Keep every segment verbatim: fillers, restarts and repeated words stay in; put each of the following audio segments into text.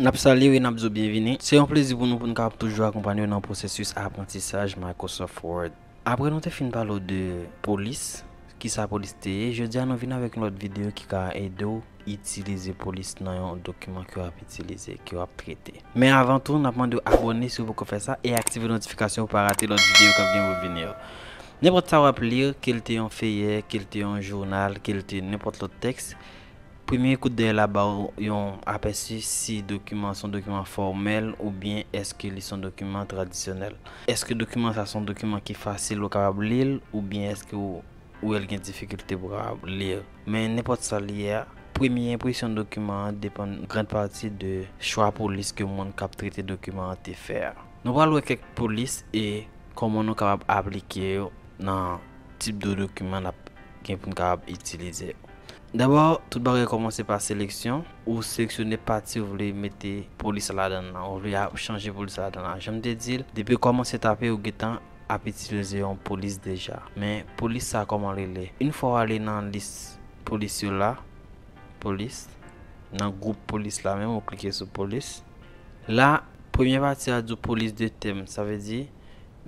N ap salye w e n ap di w byenvini. Se yon plezi pou nou pou n kapab toujou akonpanye w nan pwosesis aprantisaj Microsoft Word. Apre nou te fin pale w de polis, kisa polis te ye, jodi a nou vin avèk yon lòt videyo ki ka ede w itilize polis nan yon dokiman ke w ap itilize, ke w ap trete. Men avan tou, n ap mande w abòne si w poko fè sa e aktive notifikasyon pou w pa rate lòt videyo k ap gen pou vini yo. Nenpòt sa w ap li, ke l te yon feyè, ke l te yon jounal, ke l te nenpòt lòt tèks, premye kout dèyè la ba w yon apèsi si dokiman se yon dokiman fòmèl oubyen èske li se yon dokiman tradisyonèl. Èske dokiman sa se yon dokiman ki fasil ou kapab li l oubyen èske w, ou wè l gen difikilte pou w kapab li l? Men nenpòt sa li ye a, premye enpresyon dokiman an depann gran pati de chwa polis ke moun k ap trete dokiman an te fè a. Nou pral wè kèk polis e kòman nou kapab aplike yo nan tip de dokiman n ap gen pou n kapab itilize yo. Dabò, tout bagay kòmanse pa seleksyon. Ou seleksyone pati ou vle mete polis ladan nan, ou vle ap chanje polis ladan nan. Jan m te di l, depi w kòmanse tape, ou gentan ap itilize yon polis deja. Men polis sa kòman l rele? Yon fwa w ale nan lis polis yo la, polis, nan gwoup polis la menm, ou klike sou polis. La, premye pati a di w polis de tèm, sa vle di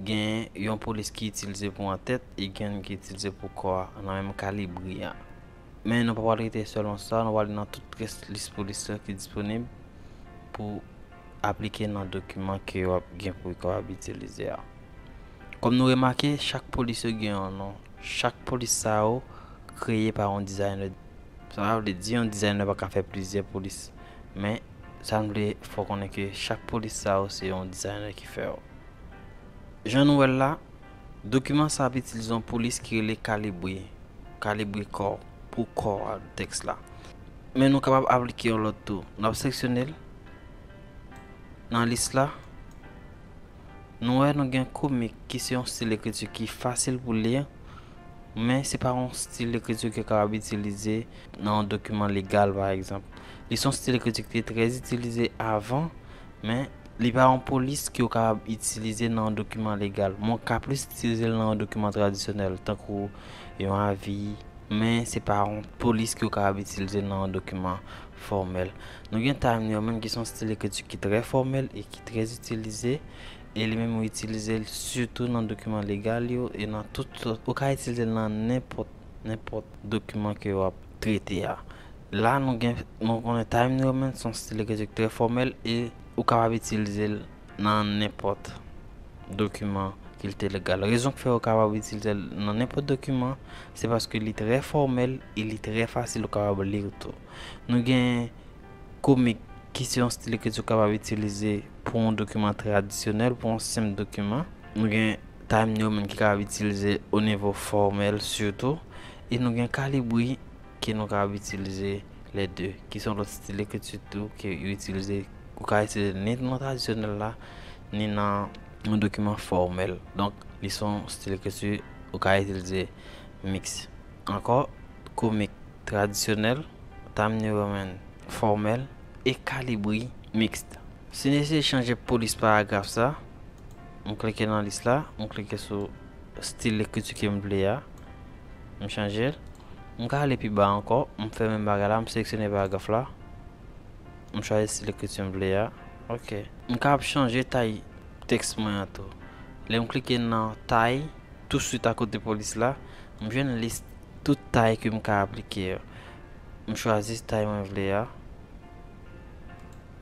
gen yon polis ki itilize pou antèt e gen youn ki itilize pou kò a, nan menm kalibri a. Men nou pa pral rete sèlman sa, nou pral nan tout rès lis polis yo ki disponib pou aplike nan dokiman ke w ap gen pou w kapab itilize a. Kòm nou remake, chak polis yo gen yon non. Chak polis sa yo kreye pa yon dizayner. Sa vle di yon dizayner pa ka fè plizyè polis. Men, sa m vle fè w konnen ke chak polis sa yo se yon dizayner ki fè yo. Jan nou wè l la, dokiman sa ap itilize yon polis ki rele kalibri. Kalibri kò, pou kò a tèks la. Men nou kapab aplike yon lòt tou. N ap seleksyone l nan lis la. Nou wè nou gen komik ki se yon stil ekriti ki fasil pou li, men se pa yon stil ekriti ke w kapab itilize nan yon dokiman legal, pa egzanp. Li se yon stil ekriti ki te trè itilize avan, men li pa yon polis ke w kapab itilize nan yon dokiman legal. Men w ka plis itilize l nan yon dokiman tradisyonèl, tankou yon avi, men se pa yon polis ke w kapab itilize nan yon dokiman fòmèl. Nou gen Time New Roman ki se yon stil ekriti ki trè fòmèl e ki trè itilize, e li menm ou itilize l sitou nan dokiman legal yo e nan tout sòt. Ou ka itilize l nan nenpòt, nenpòt dokiman ke w ap trete a. La, nou gen, nou konnen Time New Roman se yon stil ekriti ki trè fòmèl e ou kapab itilize l nan nenpòt dokiman ki l te legal. Rezon k fè ou kapab itilize l nan nenpòt dokiman, se paske li trè fòmèl e li trè fasil ou kapab li l tou. Nou gen komik ki se yon stil ekriti ou kapab itilize pou yon dokiman tradisyonèl, pou yon senp dokiman. Nou gen Time New Roman ki kapab itilize o nivo fòmèl sitou. E nou gen Calibri ke nou kapab itilize lè de, ki se yon lòt stil ekriti tou ke yo itilize, ou ka itilize ni nan tradisyonèl la, ni nan yon dokiman fòmèl. Donk, li se yon stil ekriti ou ka itilize miks. Ankò, komik tradisyonèl, Time New Roman fòmèl, e Calibri miks. Si n eseye chanje polis paragraf sa, m klike nan lis la, m klike sou stil ekriti ke m vle a, m chanje l. M ka ale pi ba ankò, m fè menm bagay la, m seleksyone paragraf la, m chwazi stil ekriti m vle a. Ok. M kapab chanje tay tèks mwen an tou. Lè m klike nan tay, touswit akote polis la, m jwenn lis tout tay ke m ka aplike yo. M chwazi tay mwen vle a.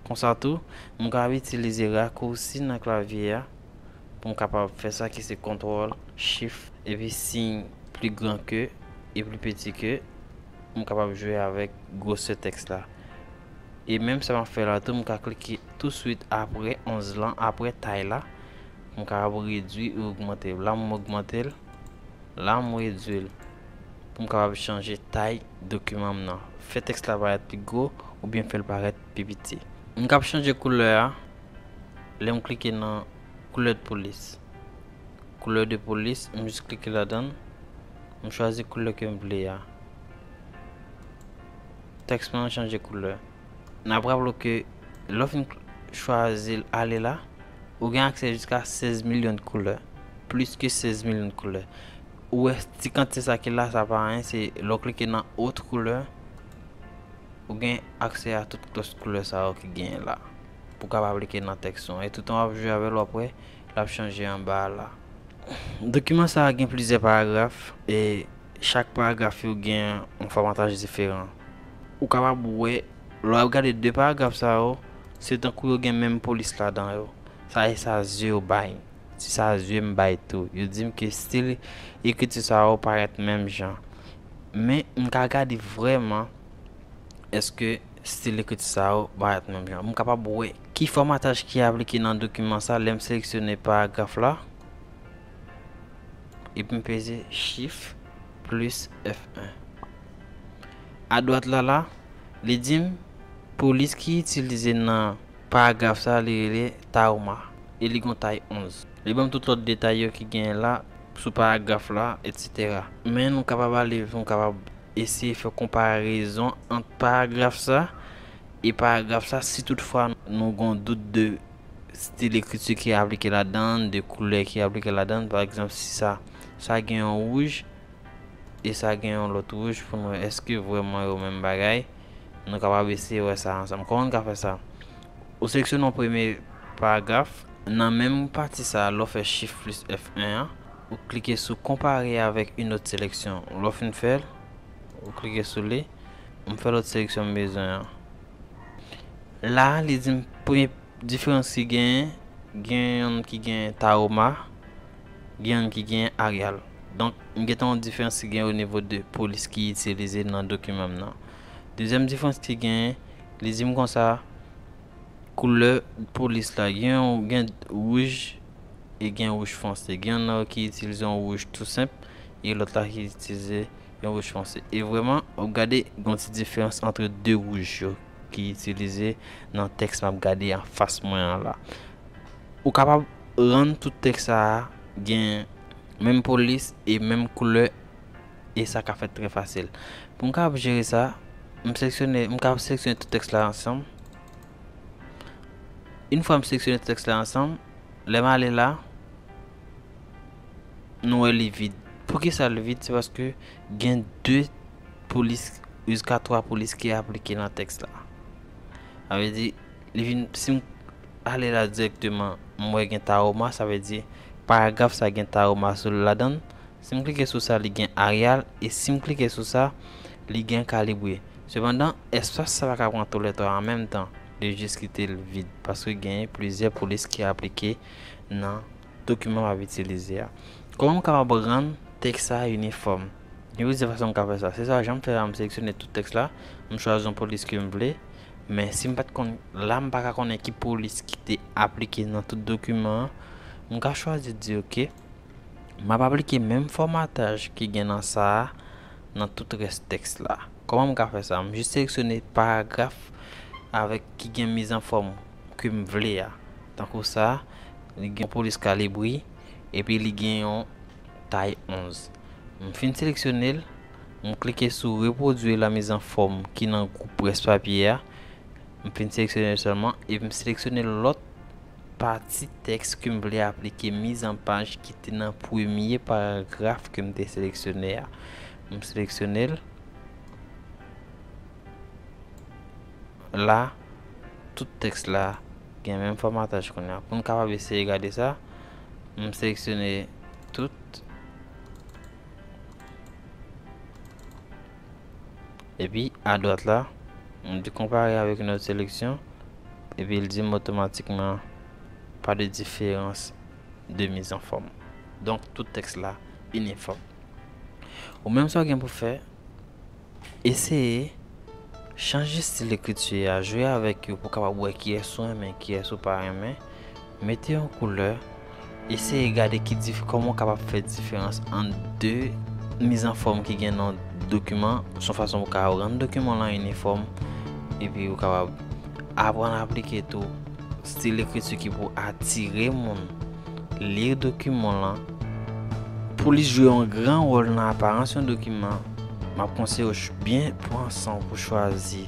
Konsa tou, m kapab itilize rakousi nan klavye a pou m kapab fè sa ki se kontwòl, chif, epi siy pli gran ke e pli piti ke, m kapab jwe avèk gwosè tèks la. E menm sa m ap fè la tou, m ka klike touswit apre onz lan, apre tay la, pou m kapab redwi ou ogmante l. La, m ogmante l, la, m redwi l, pou m kapab chanje tay dokiman m nan. Fè tèks la parèt pi gwo oubyen fè l parèt pi piti. M kab chanje koulè a, lè m klike nan koulè de polis. Koulè de polis, m jis klike ladan l, m chwazi koulè ke m vle a. Tèks mwen an chanje koulè. N ap raple w ke lè w fin chwazi l ale la, ou gen aksè jiska sèz milyon koulè, plis ke sèz milyon koulè. Ou wè ti kantite sa ki la, sa pa anyen, se lè w klike nan autres couleurs, ou gen aksè a tout lòt koulè sa yo ki genyen la. pou w kapab aplike nan tèks ou an. E toutan w ap jwe avè l, w ap wè l ap chanje anba a la. Dokiman sa a gen plizyè paragraf e chak paragraf yo gen yon fòmataj diferan. Ou kapab wè, lè w ap gade de paragraf sa yo, se tankou yo gen menm polis ladan yo. Sa e sa zye yo bay. Se sa zye m bay tou. Yo di m ke stil ekriti sa yo parèt menm jan. Men m ka gade vrèman èske stil ekriti sa yo parèt menm jan. M kapab wè ki fòmataj ki aplike nan dokiman sa lè m seleksyone paragraf la. Epi m peze Shift plis F en. Adwat la la, li di m polis ki itilize nan paragraf sa, li rele Tahoma e li gon tay onz. Li ban m tout lòt detay yo ki genyen la sou paragraf la, etsetera. Men nou kapab ale, nou kapab eseye fè konparezon ant paragraf sa e paragraf sa, si toutfwa nou gon dout de stil ekriti ki aplike ladan, de koulè ki aplike ladan, pa egzanp, si sa, sa gen yon wouj e sa gen yon lòt wouj, pou nou wè èske vrèman yo menm bagay. Nou kapab eseye wè sa ansanm. Kòman n ka fè sa? Ou seleksyone yon premye paragraf. Nan menm pati sa a, lè w fè Shift plis F en an, ou klike sou konpare avèk yon lòt seleksyon. Lè w fin fè l, ou klike sou li. M fè lòt seleksyon m bezwen an. La a, li di m premye diferans ki genyen, gen yonn ki gen Tahoma, gen yonn ki gen Arial. Donk, m gentan wè diferans ki gen o nivo de polis ki itilize nan dokiman m nan. Dezyèm diferans ki genyen, li di m konsa, koulè polis la, gen yon, gen wouj e gen wouj fonse. Gen yonn nan yo ki itilize yon wouj tou senp e lòt la ki itilize yon wouj fonse. E vrèman, w ap gade, gen yon ti diferans ant de wouj yo ki itilize nan tèks m ap gade anfas mwen an la. Ou kapab rann tout tèks sa a gen menm polis e menm koulè, e sa ka fèt trè fasil. Pou m kapab jere sa, m seleksyone, m kapab seleksyone tout tèks la ansanm. Yon fwa m seleksyone tèks la ansanm, lè m ale la, nou wè li vid. Poukisa li vid? Se paske gen de polis, jiska twa polis ki aplike nan tèks la. Sa vle di, li vin, si m ale la dirèkteman, m wè gen Tahoma, sa vle di paragraf sa gen Tahoma sou l ladan l. Si m klike sou sa, li gen Arial, e si m klike sou sa, li gen Calibre. Sepandan, espas sa pa ka pran tou lè twa an menm tan, li jis kite l vid, paske genyen plizyè polis ki aplike nan dokiman m ap itilize a. Kòman m kapab rann tèks sa inifòm? Gen plizyè fason m ka fè sa. Se sa jan m fè a, m seleksyone tout tèks la, m chwazi yon polis ke m vle, men si m pa t konn, la m pa ka konnen ki polis ki te aplike nan tout dokiman an, m ka chwazi di, oke, m ap aplike menm fòmataj ki gen nan sa a nan tout rès tèks la. Kòman m ka fè sa? M jis seleksyone paragraf avèk ki gen mizanfòm ke m vle a. Tankou sa, li gen yon polis Calibre, epi li gen yon tay onz. M fin seleksyone l, m klike sou repwodui la mizanfòm ki nan gwoup rès papye a. M fin seleksyone l sèlman, epi m seleksyone lòt pati tèks ke m vle aplike mizanpaj ki te nan premye paragraf ke m te seleksyone a. M seleksyone l. La, tout tèks la gen menm fòmataj kounye a. Pou n kapab eseye gade sa, m seleksyone tout. Epi, adwat la, m di konpare avèk yon lòt seleksyon. Epi, l di m otomatikman, pas de différence de mise en forme. Donk, tout tèks la inifòm. Ou menm sa w gen pou fè, eseye chanje stil ekriti a, jwe avèk yo pou w kapab wè kiyès ou renmen, kiyès ou pa renmen. Mete yon koulè, eseye gade ki dif-, kòman w kapab fè diferans ant de mizanfòm ki gen nan dokiman, se yon fason pou w ka rann dokiman lan inifòm, epi ou kapab aprann aplike tou stil ekriti ki pou atire moun li dokiman lan. Pou li jwe yon gran wòl nan aparans yon dokiman, m ap konseye w ch-, byen pran san w pou chwazi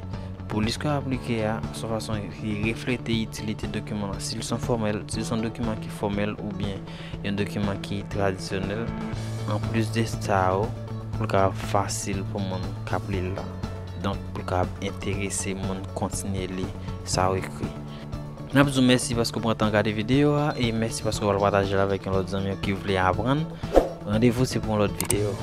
polis ke w aplike a, se yon fason ki reflete itilite dokiman lan. Si l se yon fòmèl, si l se yon dokiman ki fòmèl oubyen yon dokiman ki tradisyonèl, anplis de sa yo, pou l kapab fasil pou moun k ap li l la. Donk, pou l kapab enterese moun kontinye li sa w ekri. N ap di w mèsi paske w pran tan gade videyo a, e mèsi paske w al pataje l avèk yon lòt zanmi w ki vle aprann. Randevou se pou yon lòt videyo.